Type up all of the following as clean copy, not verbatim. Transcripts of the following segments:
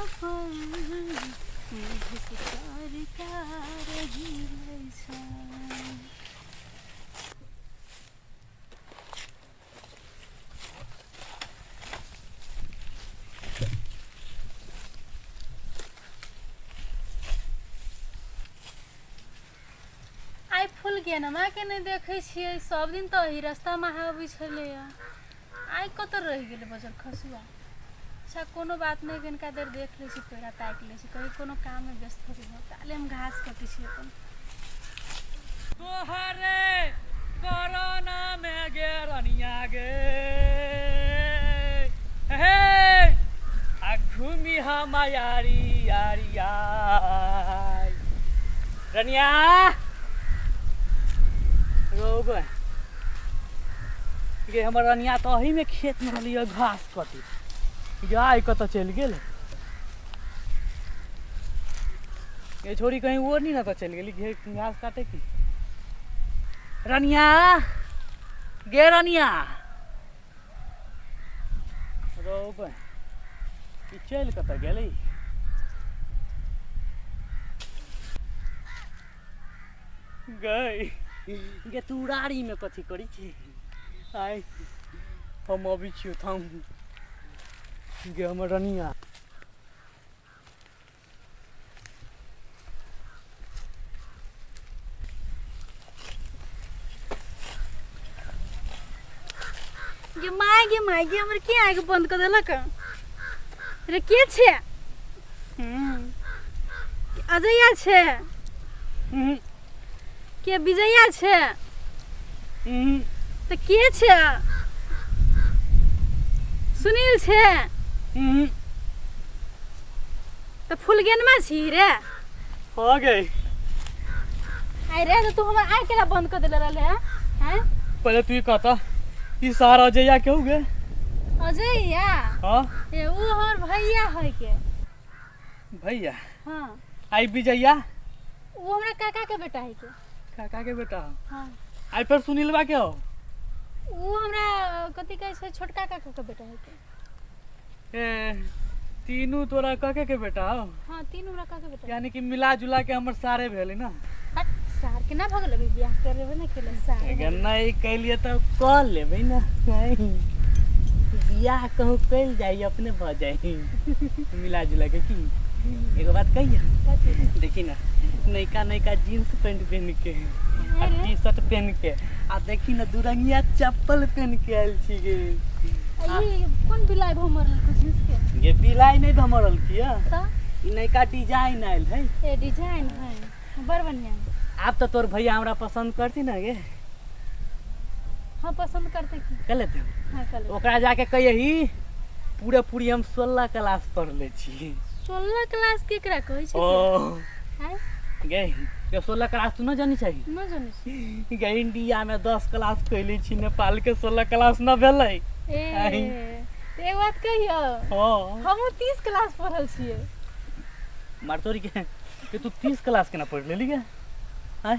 पर मुझसे सरकार गिरै छै। आइ फूल गेनमा के नहि देखै छियै। सब दिन तऽ एही रास्तामे आबै छलैया, आइ कतऽ रहि गेलै बजर खसुआ? अच्छा, कोनो बात नहि, कनिका देर देख लै छी, पेड़ा ताकि लै छी, कहीं कोनो काममे व्यस्त होबै हो। ताले हम घास कटै छी अपन। तोहरे कोरोना में गे रनिया गे हे, आ घूमी हम यारी यारी आई। रनिया रो गो गे, हमर रनिया तऽ एही में खेत में रहली घास कटी, आइ कतऽ चलि गेल ये छोरी? कहीं वो नहीं ना तो चल गेली घे घास काटे की। रनिया गे, रनिया रो बे, ई चलि कतऽ गेलै गई? गे तू राड़ी में कथी करी छी? आइ हम अबै छियौ, थम गे हमर रनिया। गे माय, गे माय, गे हमर के आँखि बंद कऽ देलक रे? के छै? अजया छै? के विजया छै? तऽ के छै? सुनील छै? तऽ फुलगेनमा छी रे? हो गई। आइ रे, तऽ तू हमर आँखि केना बंद कऽ देले रहले हैं? हैं? पहले तू ही कहता, ई सारा अजया क्यों गए? अजया? हाँ। ए, उ हमर भैया है के। भैया? हाँ। आई विजया? उ हमरा काका के बेटा है के। काका के बेटा? हाँ। आई पर सुनीलवा के हो? उ हमरा कथी कहै छै, छोटका काका के बेटा है के। ए, तीनू तोरा काके के बेटा हो? हाँ, तीनू हमरा काका के बेटा। यानी कि मिला जुला के हमर सारे भेलै ना? हट, सार केना भऽ गेल? अभी बियाह करबे ने केले सार। अगर नहीं कैलिए तऽ कऽ लेबै ना। नहीं, बियाह कहूँ कैल जाइ, अपने भऽ जाइ मिला जुला के। की एगो बात कहिए? कथी? देखी ना, नयका नयका जीन्स पैंट पहन के आ अरे। टी शर्ट पहन के, आ देखी ना, दुरंगिया चप्पल पहन के आयल छी गे। आ ई कोन बिलाइ भमर लेलको जींस के? गे, बिलाइ नहि भमरल किया। तऽ ई नयका डिजाइन आयल है। ए, डिजाइन है, बड़ बढ़िया। आब तऽ तोर भैया हमरा पसंद करती ना गे? हाँ, पसंद करते की। कह लेते। हाँ, कल। ओकरा जाके कहियही, पूरा पूरी हम 16 क्लास पढ़ले छी। 16 क्लास केकरा कहै छै? ओ। हैं? गे गे, 16 क्लास तू न जानी चाही? न जानै छी। गे, इंडिया में 10 क्लास कैले छी, नेपाल के 16 क्लास न भेलै। ए। आइ। तऽ एक बात कहियौ? हाँ। हमहूँ 30 क्लास पढ़ल छियै। मार तोरी के के, तू 30 क्लास केना पढ़ लेली गे? आय?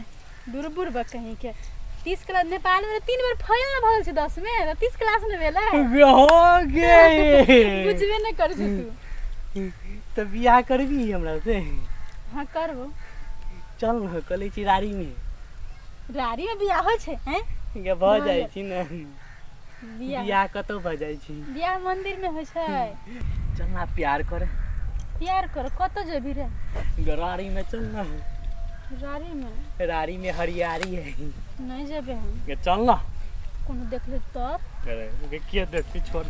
दूर बुढ़बा कहीं के, 30 क्लास नेपाल में 3 बेर फेल न भऽ गेल छै 10 में, तऽ 30 क्लास ने भेलै। गे हो गे। बुझबे नहि करै छै तू। तऽ बियाह करबी हमरा से? हाँ, करबो। चल न, कलै छी राड़ी में। राड़ी में बियाह होइ छै, हैं? गे, भऽ जाइ छी ने। बियाह? बियाह कतौ भऽ जाइ छी। बियाह मंदिर में होइ छै। चल ना प्यार करे। प्यार कर कतऽ जेबी रे? गे, राड़ी में चल ना। राड़ी में? राड़ी में हरियाली है। नहि जेबै हम। गे, चल ना। कोनो देख ले तब? अरे गे, किया देखती? छोड़,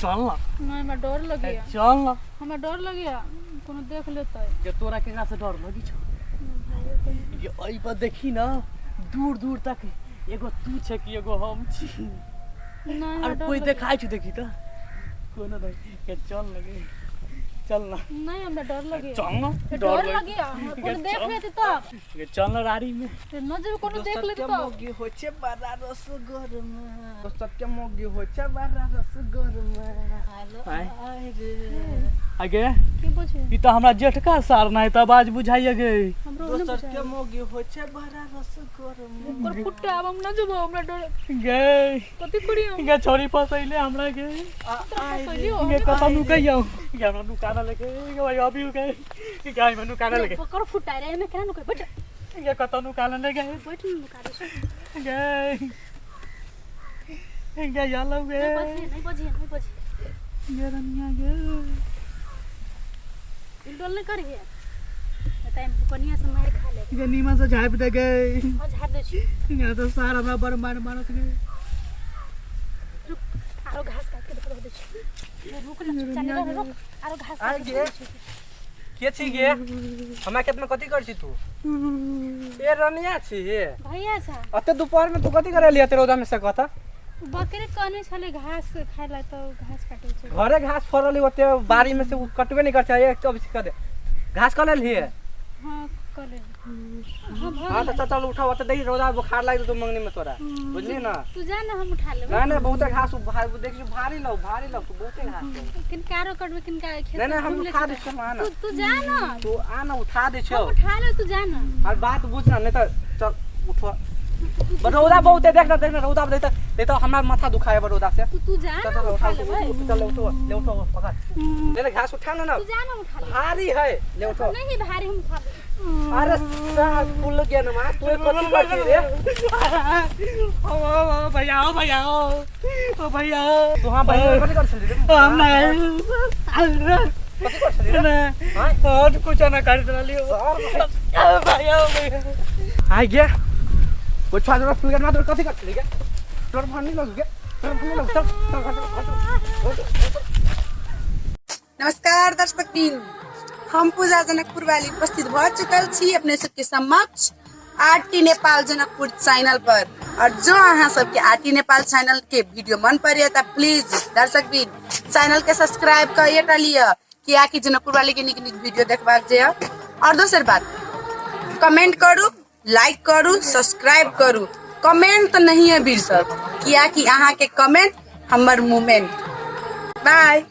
चल ना। नहि, हमरा डर लगैया। चल ना। हमरा डर लगैया, कोनो देख लेतै। गे, तोरा केकरा से डर लगी छौ गे? एहि पर देखी ना, दूर दूर तक एगो तू छै कि एगो हम छी। नहि, हमरा और डर कोई लगैया। देखाइ छौ? देखी तऽ कोनो नहीं। गे, चल ना गे, चल ना। नहि, हमरा डर लगैया। चल ना। डर लगैया हमरा, कोनो देख चल। लेतै तब? गे, चल ना राड़ी में। न जेबै, कोनो देख लेतै दोसर के तब? मौगी होइ छै बड़ा रसगर में, दोसर के मौगी होइ छै बड़ा रसगर में। आँय? आय रे। आगे। की बुझे? ई तऽ हमरा जेठका सार नहि तऽ आवाज बुझाइए गे। हमरा हमरो नहि दोसर के बुझाइ। मौगी होइ छै बड़ा रसगरमा। ओकर फुट्टा आब हम न जेबो, हमरा डर। गे। कथी करी हम? गे छोरी फसैले हमरा गे। फसैलियो? गे कतऽ नुकै जाऊ गे, हमरा नुकाना लगे गे भाई, अभी गे गे में नुकाना लगे। पकड़ फुट्टा रे, एमे केना नुकै? बैठ। गे कतऽ नुकाना लगे? बैठ न, नुका दे छी। गे गे यालो गे। नहीं बजिए, नहीं बजिए, नहीं बजिए। गे रनिया गे। हिलडोल नहीं करिए, टाइम कनिया से मार खा ले। गे नीमन से झापि दे गे। और झाड़ दे छी। गे तो सार हमरा बड़ मार मारत गे। रुक, आरो घास काट के धो दे छी। रुक न, चुपचाप रह, रुक, आरो घास आइ काट के गे। धो दे छी। के छी गे? हमरा खेत में कथी कर छी तू? ए रनिया छी? भैया छा। अते दोपहर में तू कथी करे लिया रौदा में से कहता? बकरी कहने छले घास खाए ला, तो घास काटे छै। घरे घास फरल है ओते बाड़ी में से उ कटबे नहीं करते। एक अब कर दे घास कर लिए। हाँ, कर ले, हाँ, भऽ हाँ। गेलै। तो चल चल, उठा ओते दही, रौदा बुखार लागि जेतौ मंगनी में तोरा, बुझली ना? तू जा ना, हम उठा लेबै। ना ना, बहुते घास देख ली, भारी लौ, भारी लौ तू, बहुते घास लौ। किनका आरो कटबै, किनका खेत नहीं नहीं, से हम घूम ले उठा छी। दै छियौ, आ ना। तू तू जा ना। तू आ ना, उठा दै छियौ। हम उठा ले, तू जा ना। और बात बुझ ना, नहीं तो चल उठो, रौदा बहुत है, देख ना, देख ना, रौदा देख देख तो हमरा माथा दुखाए बा रौदा से। तू तू जा चल ना, चल उठा उठा लेबै। उठ, चल ले उठो, ले उठो, पकड़ ले, ले घास उठा ना ना। तू जा ना, उठा ले। भारी है, ले उठो। नहीं भारी, हम उठा लेबै। अरे साहब फुल गया ना मां, तू कथी कर छी रे? ओ भैया, ओ भैया, ओ भैया। तू हां भैया, कथी कर छली रे? हम नहीं। कथी कर छली रे? नहीं और कुछ ना कर लियो भैया, ओ भैया। आइ गे, कोई छुआ जोरा फुल गया ना, तोर कथी कर छली गे? तोर भानी लग गे, तोर भानी लग, चल चल हट हट। नमस्कार दर्शक बिन, हम पूजा जनकपुर वाली उपस्थित भऽ चुकल छी अपने सबके समक्ष आरटी नेपाल जनकपुर चैनल पर। और जो अहाँ सबके आरटी नेपाल चैनल के वीडियो मन पड़े तऽ प्लीज दर्शक बिन चैनल के सब्सक्राइब करिए लिअ, कियाकि जनकपुर वाली के नीक नीक वीडियो देखबाक जे। और दोसर बात, कमेंट करू, लाइक करू, सब्सक्राइब करू, कमेंट तऽ नहिए बिसरब, कियाकि अहाँके कमेंट हमर मूवमेंट। बाय।